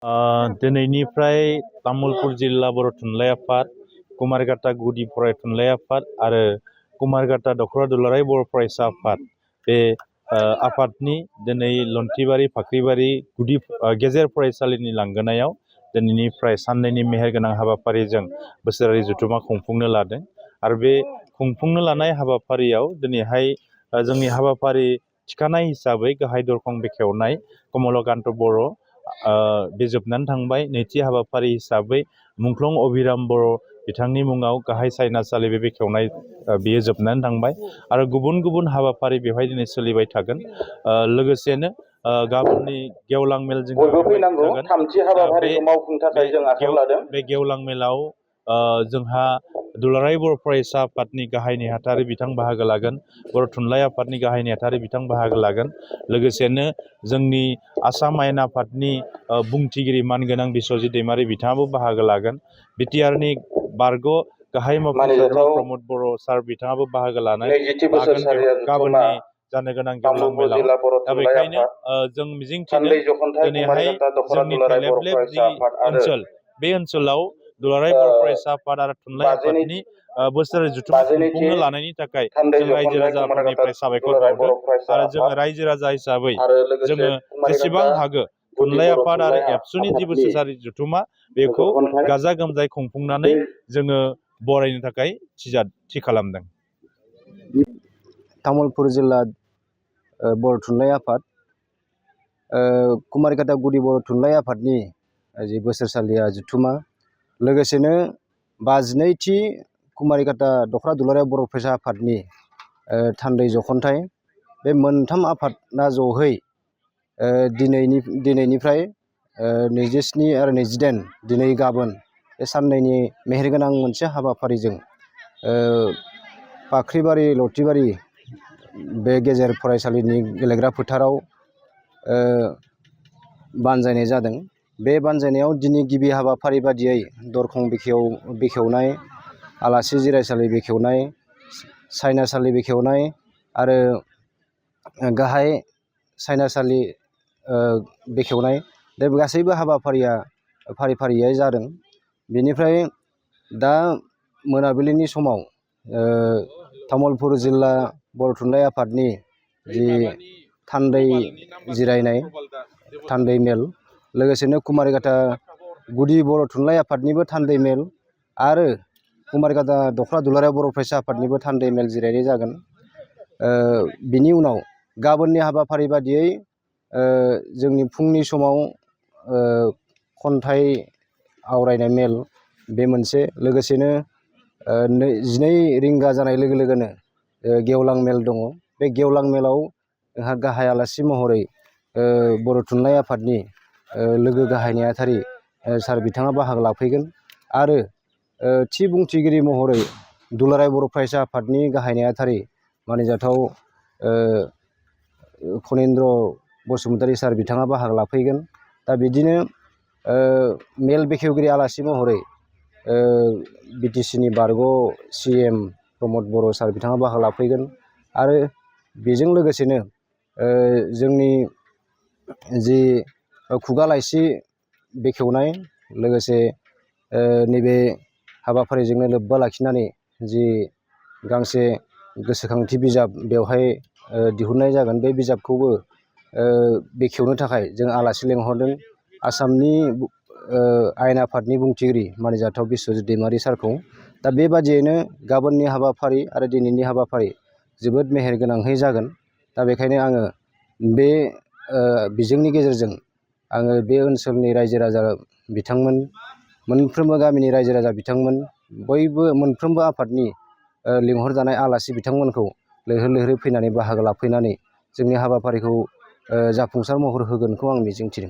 दिनैनिफ्राय तामुलपुर जिल्ला बर' थुनलाइ आफाद, कुमारघाटा गुदि फरायथुनलाइ आफाद आरो कुमारघाटा दख'रा दुलाराय बर' फरायसा आफाद बे आफादनि दिनै लन्थिबारि फाख्रिबारि गेजेर फरायसालिनि लांगोनायाव दिनैनिफ्राय साननैनि मेहेरगोनां हाबाफारिजों बोसोरारि जथुम्मा खुंफुंनो लादों। आरो बे खुंफुंनो लानाय हाबाफारियाव दिनैहाय जोंनि हाबाफारि थिखानाय हिसाबै गाहाय दरखं बेखेवनाय कमलकान्त बर' बे जोबनानै थांबाय। नैथि हाबाफारि हिसाबै मुंख्लं अभिराम बर' बिथांनि मुङाव गाहाय सायनासालि बे बेखेवनाय बेयो जोबनानै थांबाय। आरो गुबुन गुबुन हाबाफारि बेवहाय दिनै सोलिबाय थागोन। लोगोसेनो गाबोननि गेवलां मेल बे गेवलां मेलाव जोंहा दुलाराय बर' फरायसा आफादनि गाहाय नेहाथारि बिथां बाहागो लागोन, बर' थुनलाइ आफादनि गाहाय नेहाथारि बिथां बाहागो लागोन। लोगोसेनो जोंनि आसाम आयेन आफादनि बुंथिगिरि मानगोनां बिस्वजित दैमारि बिथाङाबो बाहागो लागोन। बिटिआरनि बारग' गाहाय मावफुंसार प्रमद बर' सार बिथाङाबो बाहागो लागोन गाबोननि जानो गोनां गेवलां मेलाव। दा बेखायनो जों मिजिंथिदों दिनैहाय जोंनि थेलेबलेब जि ओनसोल, बे ओनसोलाव दुलाराय बर' फरायसा आफाद आरो थुनलाइ आफादनि बोसोरारि जथुम्मा खुंफुंनो लानायनि थाखाय जों रायजो राजाफोरनिफ्राय साबायखर बावदों। आरो जोङो रायजो राजा हिसाबै जोङो जेसेबां हागौ थुनलाइ आफाद आरो एबसुनि जि बोसोरारि जथुम्मा बेखौ गाजा गोमजायै खुंफुंनानै जोङो बरायनो थाखाय थि खालामदों। तामुलपुर जिल्ला बर' थुनलाइ आफाद, कुमारघाटा गुदि बर' थुनलाइ आफादनि जि बोसोरसालिया जथुम्मा, लोगोसेनो 52थि कुमारघाटा दख'रा दुलाराय बर' फरायसा आफादनि थान्दै जख'न्थाइ, बे मोनथाम आफादना जहै दिनैनिफ्राय 27 आरो 28 दिनै गाबोन बे साननैनि मेहेरगोनां मोनसे हाबाफारिजों फाख्रिबारि लथिबारि बे गेजेर फरायसालिनि गेलेग्रा फोथाराव बानजायनाय जादों। बे बानजायनायाव दिनै गिबि हाबाफारि बादियै दरखं बेखेवनाय, आलासि जिरायसालि बेखेवनाय, सायनासालि बेखेवनाय आरो गाहाय सायनासालि बेखेवनाय, बे गासैबो हाबाफारिया फारि फारियै जादों। बेनिफ्राय दा मोनाबिलिनि समाव तामुलपुर जिल्ला बर' थुनलाइ आफादनि जि थान्दै जिरायनाय, थान्दै मेल, लोगोसेनो कुमारघाटा गुदि बर' थुनलाइ आफादनिबो थान्दै मेल आरो कुमारघाटा दख'रा दुलाराय बर' फरायसा आफादनिबो थान्दै मेल जिरायनाय जागोन। बिनि उनाव गाबोननि हाबाफारि बादियै जोंनि फुंनि समाव खन्थाइ आवरायनाय मेल बे मोनसे, लोगोसेनो 12 रिंगा जानाय लोगो लोगोनो गेवलां मेल दङ। बे गेवलां मेलाव जोंहा गाहाय आलासि महरै बर' थुनलाइ आफादनि लोगो गाहाय नेहाथारि सार बिथाङा बाहागो लाफैगोन आरो थि बुंथिगिरि महरै दुलाराय बर' फरायसा आफादनि गाहाय नेहाथारि मानिजाथाव खनिन्द्र बसुमतारी सार बिथाङा बाहागो लाफैगोन। दा बिदिनो मेल बेखेवगिरि आलासि महरै बिटिसिनि बारग' CM प्रमद बर' सार बिथाङा बाहागो लाफैगोन आरो बेजों लोगोसेनो जोंनि जि खुगा लाइसि बेखेवनाय, लोगोसे नैबे हाबाफारिजोंनो लोब्बा लाखिनानै जि गांसे गोसोखांथि बिजाब बेवहाय दिहुननाय जागोन, बे बिजाबखौबो बेखेवनो थाखाय जों आलासि लेंहरदों आसामनि आयेन आफादनि बुंथिगिरि मानिजाथाव बिस्वजित दैमारि सारखौ। दा बेबादियैनो गाबोननि हाबाफारि आरो दिनैनि हाबाफारि जोबोद मेहेरगोनांहै जागोन। दा बेखायनो आङो बे बिजोंनि गेजेरजों आङो बे ओनसोलनि रायजो राजा बिथांमोन, मोनफ्रोमबो गामिनि रायजो राजा बिथांमोन, बयबो मोनफ्रोमबो आफादनि लिंहरजानाय आलासि बिथांमोनखौ लैहोर लैहोरै फैनानै बाहागो लाफैनानै जोंनि हाबाफारिखौ जाफुंसार महर होगोनखौ आं मिजिंथिदों।